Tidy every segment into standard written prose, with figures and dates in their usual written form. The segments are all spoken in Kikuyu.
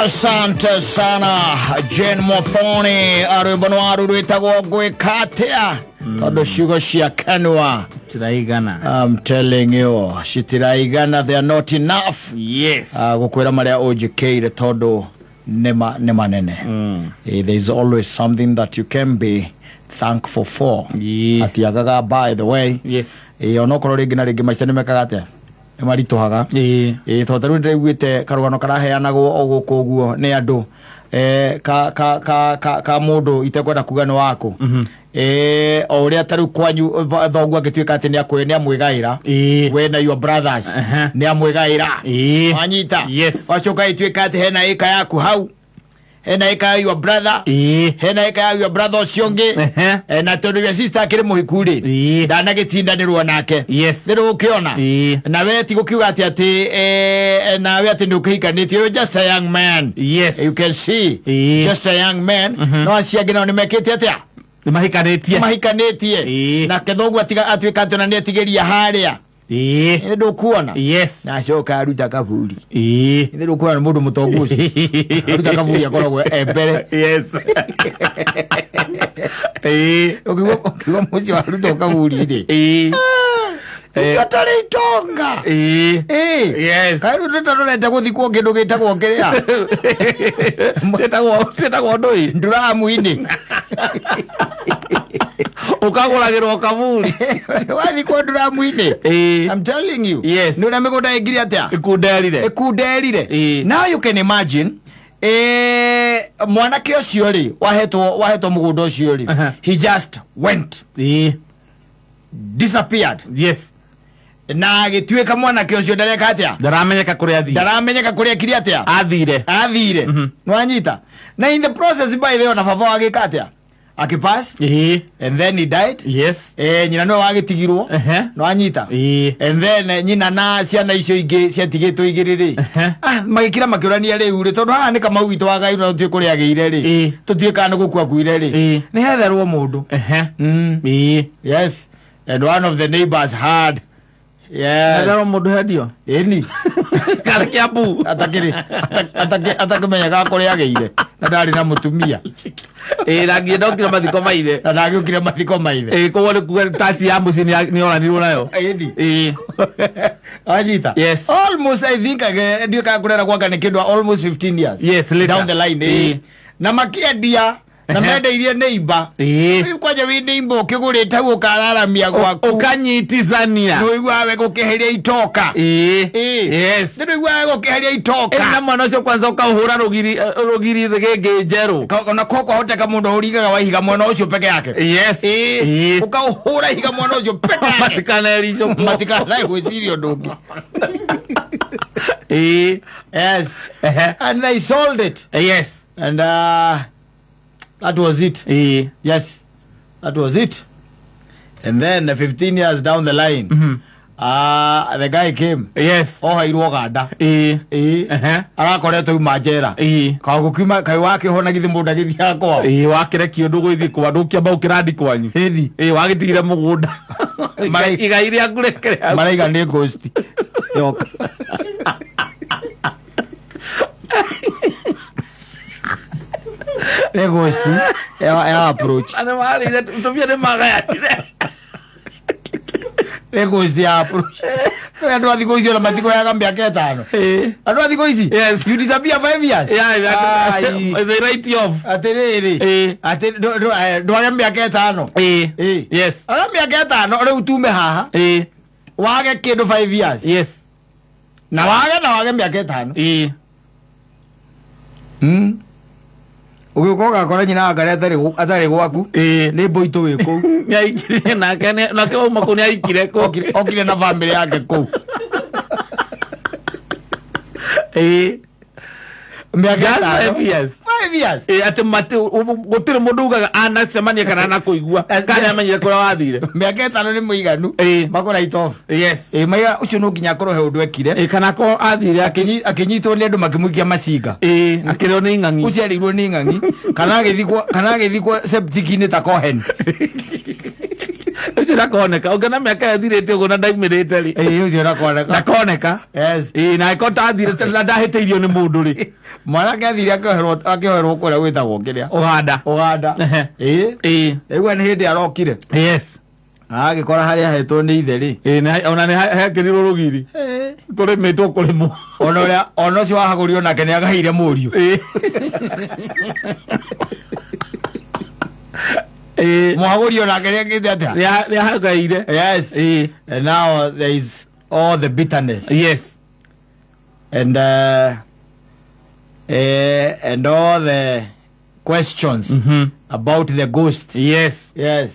Asante sana Jane Muthoni, rwĩmbo nĩ waru rwĩtagwo ngwĩka atĩa, tondũ ciugo cia kanua Tiraigana. I'm telling you, citiraigana, they are not enough. Gũkwĩra marĩa ũnjĩkĩire, tondũ nĩ nĩ manene. There is always something that you can be thankful for. Atiagaga, by the way. Onokorwo rĩngĩ na rĩngĩ maica nĩ mekaga atĩa, nĩ maritũhaga. Tondũ tarĩu nĩndĩraiguĩte karũgano karaheanagwo o gũkũ ũguo nĩ andũ, ka, ka, ka, ka, ka mũndũ itekwenda kuga nĩ waku. O ũrĩa tarĩu kwanyu, thoguo angĩtuĩka atĩ nĩ amwĩgaĩra, we na your brothers, nĩ amwĩgaĩra. Wanyita? Yes. Wacoka ĩtuĩka atĩ hena ĩka yaku hau, hena ĩka ya your brother, hena ĩka ya your brother ũcio ũngĩ. Na tondũ your sister akĩrĩ mũhiku rĩ, ndanagĩtindanĩrwo nake. Nĩ rũgũkĩona nawe ti gũkiuga atĩ nawe atĩ nĩ ũkĩhikanĩtie, you're just a young man. You can see, just a young man. No acio angĩ nao nĩ mekĩte atĩa? Nĩ mahikanĩtie. Mahikanĩtie. Nake thoguo atiga atuĩka atĩ ona nĩ etigĩria harĩa. Nĩ ndũkuona? Na acoka aruta kaburi. Nĩ ndũkuona nĩ mũndũ mũtongu ũcio aruta kaburi akoragwo e mbere? Yes. Ũkiuga mũciĩ warutwo kaburi rĩ, ũcio atarĩ itonga. Kaĩ rĩu tũtarorete gũthikwo kĩndũ gĩtagwo kĩrĩa? Ciĩtagwo ndũi. Nduramu-inĩ. Ũkagũragĩrwo kaburi. Wathikwo nduramu-inĩ. I'm telling you. Nĩ ũrĩa mĩgũnda ĩngiri atĩa? Ikunderire. Ĩkunderire. Now you can imagine, mwanake ũcio rĩ wahetwo mũgũnda ũcio rĩ, he just went, disappeared. Na agĩtuĩka mwanake ũcio ndareka atĩa? Ndaramenyeka kũrĩa athiĩ. Ndaramenyeka kũrĩa ekire atĩa? Athire. Athire. Nĩwanyita? Na in the process, by the way, ona baba wagĩka atĩa? Akĩpass. And then he died. Nyina nĩwe wagĩtigirwo. Nĩwanyita? And then nyina na ciana icio ingĩ ciatigĩtwo igĩrĩ rĩ, magĩkira makĩũrania rĩu rĩ, tondũ haha nĩ Kamau witũ wa Ngai na tũtiĩ kũrĩa agĩire rĩ, tũtiĩ kana nĩ gũkua akuire rĩ, nĩ hetherwo mũndũ. Yes, and one of the neighbors had, yes. Etherwo mũndũ hendio. Ĩni. Karĩ Kĩambu. Atakĩrĩ atakĩmenyaga kũrĩa agĩire na ndarĩ na mũtumia. Na nginya ndokire mathiko maithe. Na ndagĩũkire mathiko maithe. Koguo nĩ kuga taci ya mũciĩ nĩ yoranirwo nayo. Ĩni. Wanyita? Yes. Almost, I think, ndiũĩ kana kũrera gwaka nĩ kĩndũ almost 15 years Yes, later. down the line. Na makĩendia na mendeirie neighbor. Rĩu kwanja wĩ neighbor ũkĩgũrĩte hau ũkararamia gwaku. Ũkanyitithania. Nĩũiguaga wega ũkĩeheria itoka. Nĩ ũiguaga wega ũkĩeheria itoka. Na mwana ũcio kwanza ũkaũhũra rũgiri, rũgiri thĩgĩngĩ njerũ. Ona ko kwahoteka mũndũ ũringaga wa ihiga mwena ũcio peke yake. Ũkaũhũra ihiga mwena ũcio peke yake. Matikanericũkwo. Matikanae gwĩciria ũndũ ũngĩ. Yes. And they sold it. And that was it. Yes, that was it. And then 15 years down the line, the guy came. Ohairwo ganda. Arakoretwo uma njera. Kaũgũkiuma kaĩ wakĩhona githĩ mũndũ agĩthiaga kwao. Wakĩrekio ndũgũgĩthiĩ kwa ndũkĩamba ũkĩrandi kwanyu. Ĩni. Wagĩtigire mũgũnda. Igai rĩaku rĩkĩrĩ hau. Maraiga nĩ ghost yoka. Nĩ ghost ya approach. Na nĩ marĩire tũbia nĩ magayanire. Nĩ ghost ya approach. Nĩ andũ a thikũ ici ona matikoyaga mĩaka 5. Andũ a thikũ ici. You disappear 5 years. Yeah. Ai. They write you off. Atĩrĩrĩ. Atĩ ndwage mĩaka 5. Aga mĩaka 5 rĩu tume haha. Wage kĩndũ 5 years. Na wage mĩaka 5. Ũgĩũka ũgakora nyina wa karĩa atarĩ gwaku. Nĩ mbũitũ wĩ kũu. Nĩ aikire nake nake wauma kũu nĩ aikire kũu. Okire na family yake kũu. Mĩaka Just 5. 5 years. 5 years. Atĩ mati gũtirĩ mũndũ ugaga anacemania kana anakũigua kana amenyire kũrĩa wathire. Mĩaka 5 nĩ mũiganu. Makũ write off. Maiga ũcio no nginya akorwo he ũndũ ekire. Kana akorwo athire Akĩnyitwo nĩ andũ makĩmũikia macinga. Akĩrĩo nĩ ing'ang'i. Ũcio arĩirwo nĩ ing'ang'i kana agĩthikwo septic-inĩ ta Cohen. Ũcio ndakoneka ũngĩona mĩaka ĩthirĩte ũguo na ndaumĩrĩte rĩ. Ĩĩ, ũcio ndakoneka. Ndakoneka. Yes. Ĩĩ, na angĩkorwo ndathire na ndahĩtĩirio nĩ mũndũ rĩ. Mwanake athire akĩoherwo kũrĩa gwĩtagwo kĩrĩa Ũganda. Ũganda. Ĩĩ. Ĩĩ. Rĩu nĩ hĩndĩ arokire. Yes. Agĩkora harĩa ahetwo nĩ ithe rĩ. Ĩĩ, na ona nĩ hekĩrirwo rũgiri. Kũrĩmĩtwo kũrĩmwo. Ona ũrĩa ona ũcio wahagũrirwo nake nĩ agaire mũriũ. Ĩĩ. Ĩĩ. Mũhagũri onake nĩ ekĩte atĩa? Nĩ ahagaire. Yes. Ĩĩ. And now there is all the bitterness. Yes. And and all the questions about the ghost. Yes. Yes.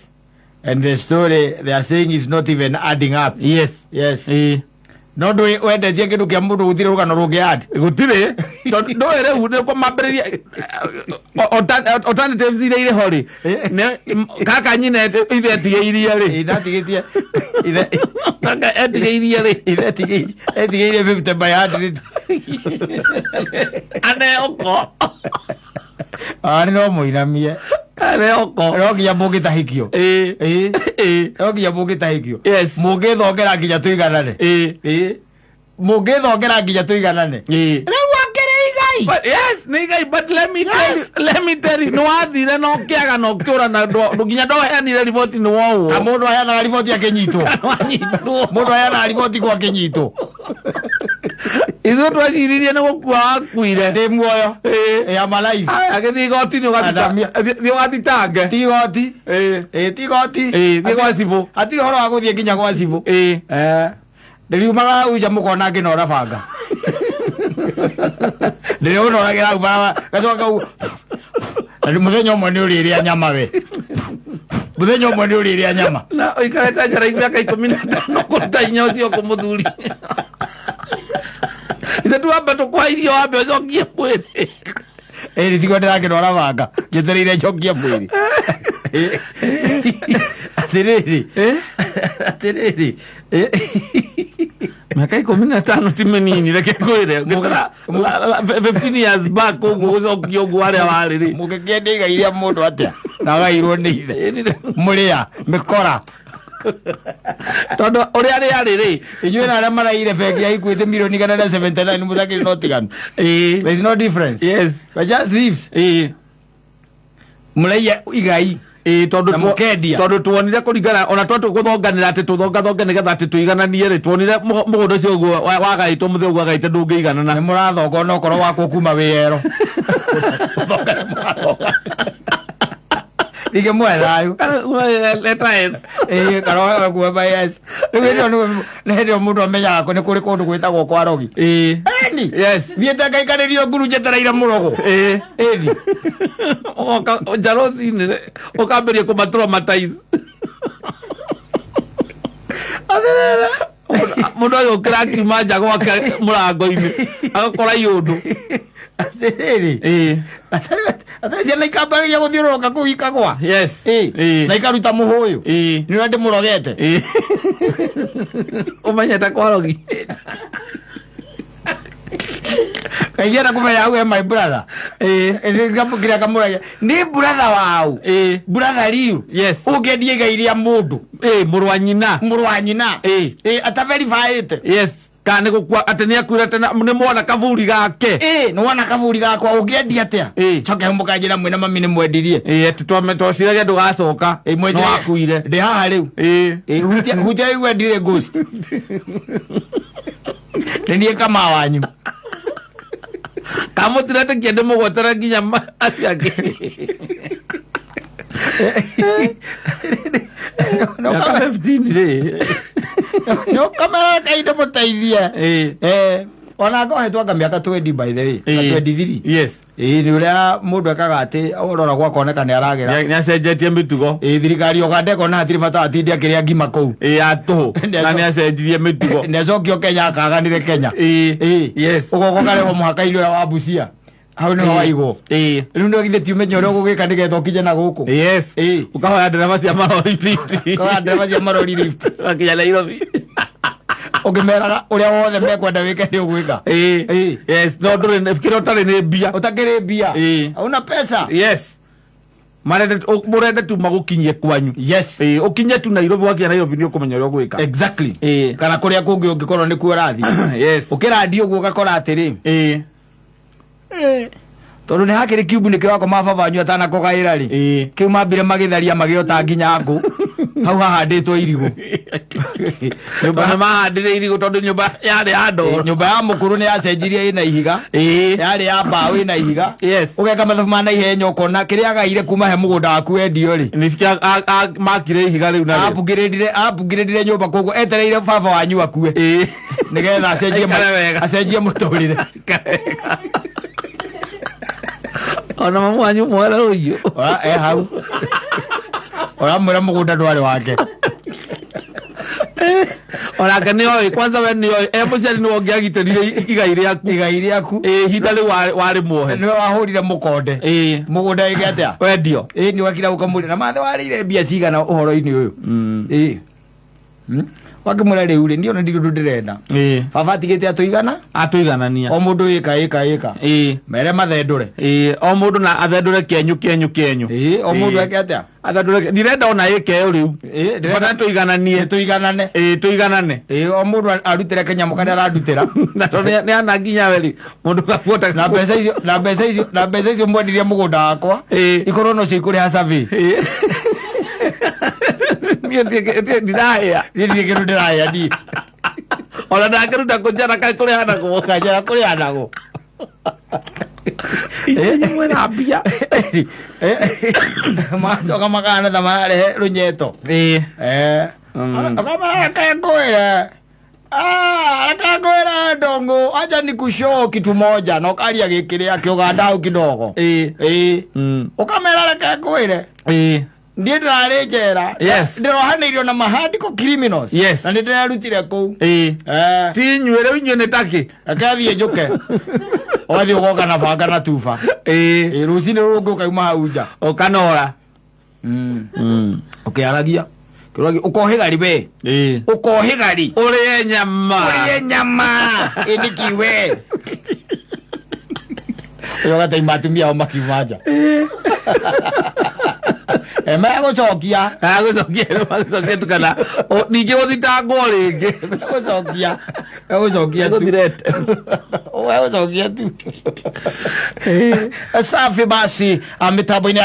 And the story they are saying is not even adding up. Yes. Yes. Ĩĩ. No ndũĩ wendetie kĩndũ kĩa mũndũ gũtirĩ rũgano rũngĩ add. Gũtirĩ tondũ ndũĩ rĩu nĩ mambĩrĩria alternatives iria irĩ ho rĩ kaka nyina ithe etigĩirie rĩ. Ĩĩ, ndatigĩtie ithe Kaka etigĩirie rĩ. Ithe etigĩirie 50 by 100. Aneoko. Arĩ no mũinamie. Aneoko. No nginya mũngĩtahĩkio. Ĩĩ. Ĩĩ. Ĩĩ. No nginya mũngĩtahĩkio. Yes. Mũngĩthongera nginya tũiganane. Ĩĩ. Ĩĩ. Mũngĩthongera nginya tũiganane. Ĩĩ. Rĩu akĩrĩ igai. But yes, nĩ igai, but let me tell you, let me tell you, nĩ wathire na ũkĩaga na ũkĩũra na nginya ndwaheanire riboti nĩ wowo. Ta mũndũ aheanaga riboti akĩnyitwo. Wanyitwo. Mũndũ aheanaga riboti kwa akĩnyitwo. Ithuĩ tweciririe nĩ gũkua wakuire. Ndĩ muoyo. Ĩĩ. Ĩ, I'm alive. Agĩthiĩ igoti-inĩ Adamia. thiĩ ũgathitange. Ti igoti. Ĩĩ. Ĩĩ, ti igoti. Ĩĩ, thiĩ gwa cibũ. Hatirĩ ũhoro wa gũthiĩ nginya gwa cibũ. Ĩĩ. Ndĩriumaga hau nja mũkona ngĩnora banga. Ndĩrĩũnoragĩra hau barabara gacoka kau. Na mũthenya ũmwe nĩ ũrĩrĩa nyama we. Mũthenya ũmwe nĩ ũrĩrĩa nyama. Na ũikarĩte njera mĩaka 15 kũruta inya ũcio kũmũthuri. Ithe twamba tũkũhe irio wambe ũcokie mwĩrĩ. Ĩĩ, tiguo ndĩrakĩnora banga njetereire njokie mwĩrĩ. Atĩrĩrĩ. Atĩrĩrĩ. Mĩaka 15 ti mĩnini reke ngwĩre. 15 years back ũguo gũcokia ũguo harĩa warĩ rĩ. Mũngĩkĩendia igai rĩa mũndũ atĩa na agairwo nĩ ithe. Mũrĩa mĩkora. Tondũ ũrĩa rĩarĩ rĩ. Inyuĩ na arĩa maraire bengi ya Equity milioni 179 mũtakĩrĩ na ũtiganu. Ĩĩ. There is no difference. Yes. We just thieves. Ĩĩ. Mũraiya igai. Ĩĩ, tondũ Na mũkendia. Tondũ tuonire kũringana ona twatũ gũthonganĩra atĩ tũthongathonge nĩgetha atĩ tũigananie rĩ, tuonire mũgũnda ũcio ũguo wagaĩtwo mũthĩ ũguo agaĩte ndũngĩiganana. Nĩ mũrathonga ona okorwo wakwo kuma wĩero. Gũthonga nĩ mũrathonga. Rĩngĩ mwe thayũ. Letter S. Ĩĩ, kana kuma by S. Rĩu hĩndĩ ĩyo nĩ hĩndĩ ĩyo mũndũ amenyaga nĩ kũrĩ kũndũ gwĩtagwo kwa rogi. Ĩĩ. Ĩni. Yes. Thiĩte ngaikarĩrio nguru njetereire mũrogo. Ĩĩ. Ĩni. Ũgoka nja rũcinĩ ũkambĩrĩria kũmatraumatize. Atĩrĩrĩ. Mũndũ agĩũkĩra akiuma nja gwake mũrango-inĩ agakora iũndũ. Atĩrĩrĩ. Ĩĩ. Atĩrĩ ciana ikambagĩria gũthiũrũrũka kũu ikagwa. Yes. Ĩĩ. Ĩĩ. Na ikaruta mũhũyũ. Ĩĩ. Nĩ ũrĩa ndĩmũrogete. Ĩĩ. Ũmenyete kwa rogi. Kaingĩenda kũmenya hau he my brother. Ĩĩ. Kĩrĩa kamũragia nĩ brother wau. Ĩĩ. Brother riu. Yes. Ũngĩendia igai rĩa mũndũ. Ĩĩ, mũrũ wa nyina. Mũrũ wa nyina. Ĩĩ. Ĩĩ, ataverifyĩte. Yes. Kana nĩ gũkua atĩ nĩ akuire atĩ nĩ mwona kaburi gake. Ĩĩ, nĩ wona kaburi gakwa ũngĩendia atĩa? Ĩĩ. Coke mũkanjĩra mwĩna mami nĩ mwendirie. Ĩĩ, atĩ tweciragia ndũgacoka. Ĩĩ, No wakuire. Ndĩ haha rĩu. Ĩĩ. Ĩĩ, hutia igue ndirĩ ghost. Nĩ niĩ kama wanyu. Kamũtiretĩkia ndĩmũgwetere nginya acio angĩ. Mĩaka 15 rĩ. No kamera kainde mũteithie. Ĩĩ. Ona ngohetwo anga mĩaka 20 by the way. Ĩĩ. 23. Yes. Ĩĩ, nĩ ũrĩa mũndũ ekaga atĩ ũrora gwakoneka nĩ aragĩra. Nĩ acenjetie mĩtugo. Ĩĩ, thirikari Uganda ĩkona hatirĩ bata atinde akĩrĩa ngima kũu. Ĩĩ, ya tũhũ. Na nĩ acenjirie mĩtugo. Nĩ acokio Kenya akaganire Kenya. Ĩĩ. Ĩĩ. Yes. Ũgoka ũkarehwo mũhaka-inĩ ũrĩa wa Busia. Hau nĩho waigwo. Ĩĩ. Rĩu nĩ githĩ ti ũmenyo ũrĩa ũgũgĩka nĩgetha ũkinye na gũkũ. Yes. Ĩĩ. Ũkahoya ndereba cia marori lift. Ũkahoya ndereba cia marori lift. Ũgakinya Nairobi. Ũngĩmeraga ũrĩa wothe mekwenda wĩke nĩ ũgwĩka. Ĩĩ. Ĩĩ. Yes, no ndũrĩ kĩrĩa ũtarĩ nĩ mbia. Ũtakĩrĩ mbia. Ĩĩ. Hauna pesa. Yes. Marenda tu magukinyie kwanyu. Yes. Ukinye tu Nairobi, wakinya Nairobi ni ukumenya uria ugwika. Exactly. Kana kuria kungi ungikorwo ni kuo rathi. Yes. Ukirathi uguo ugakora atiri. Tondu ni hakiri kiubu nikio wakoma baba wanyu atanakugaira ri. Kiu mambire magitharia magiota nginya ngu. Hau hahanditwo irigu. Nyumba mahandire irigu tondu nyumba yari ya ndoro. Nyumba ya mukuru ni yacenjirie ina ihiga. Yari ya mbaũ ina ihiga. Yes. Ugeka mathabu ma naihenya ukona kiria agaire kuma he mugunda waku wendio ri. Nicikia makire ihiga riu na apungirire nyumba koguo etereire baba wanyu akue. Nigetha acenjie acenjie muturire. Ona mamu wanyu mwera uyu. Ora hau. Ora mwera mugunda ndwari wake. Onake nĩ oĩ kwanza we nĩ oĩ mũciari nĩwe ũngĩagitĩrire igai rĩaku. Igai rĩaku. Ihinda rĩu warĩ muohe. Nĩwe wahũrire mũkonde. Mũgũnda ĩke atĩa? Wendio. Nĩ wakira ũkamũrĩra na mathe warĩire mbia cigana ũhoro-inĩ ũyũ. Wakĩmwĩra rĩu rĩ niĩ ona ndirĩ ũndũ ndĩrenda. Baba atigĩte atũigana? Atũiganania. O mũndũ ĩka ĩka ĩka. Mere mathendũre. O mũndũ na athendũre kĩenyũ kĩenyũ kĩenyũ. O mũndũ eke atĩa? Athendũre ndirenda ona ĩke ĩyo rĩu. Ndĩrenda tũigananie. Tũiganane. Tũiganane. O mũndũ arutĩre kanyamũ karĩa arandutĩra. Na tondũ nĩ ana nginya we rĩ mũndũ kabuota na mbeca icio na mbeca icio na mbeca icio mwendirie mũgũnda wakwa. Ikorwo no cio ikũrĩha survey. Ndirahĩa. Niĩ ndirĩ kĩndũ ndĩrahĩa niĩ. Ona ndangĩruta kũnjara kaĩ kũrĩhanagwo. Kanjara kũrĩhanagwo. Inyuĩ mwĩna mbia. Magacoka makahana ta mararehe rũnyeto. Reke ngwĩre. Reke ngwĩre ndongo, acha nikushoo kitu moja na ũkaria gĩkĩrĩa kĩũganda kidogo. Ũkamera reke ngwĩre. Ndiĩ ndĩrarĩ njera. Yes. Ndĩrohanĩirio na mahandiko criminals. Yes. Na nĩndĩrerutire kũu. Ti inyuĩ rĩu inyuĩ nĩ takĩ. Reke thiĩ njũke. Ũgathiĩ ũgoka na banga na tuba. Rũcinĩ rũngĩ ũkauma hau nja. Ũkanora. Ũkĩaragia. Ũkohĩga we. Ũkohĩga ri. Ũrĩe nyama. Ũrĩe nyama. Ĩ nĩkĩ we. Ũyũ ũgateima atumia ao makiuma nja. Megũcokia. Agũcokia tu kana ningĩ gũthitangwo rĩngĩ. Megũcokia. Megũcokia tu. Megũcokia tu. Safi basi mitambo-inĩ.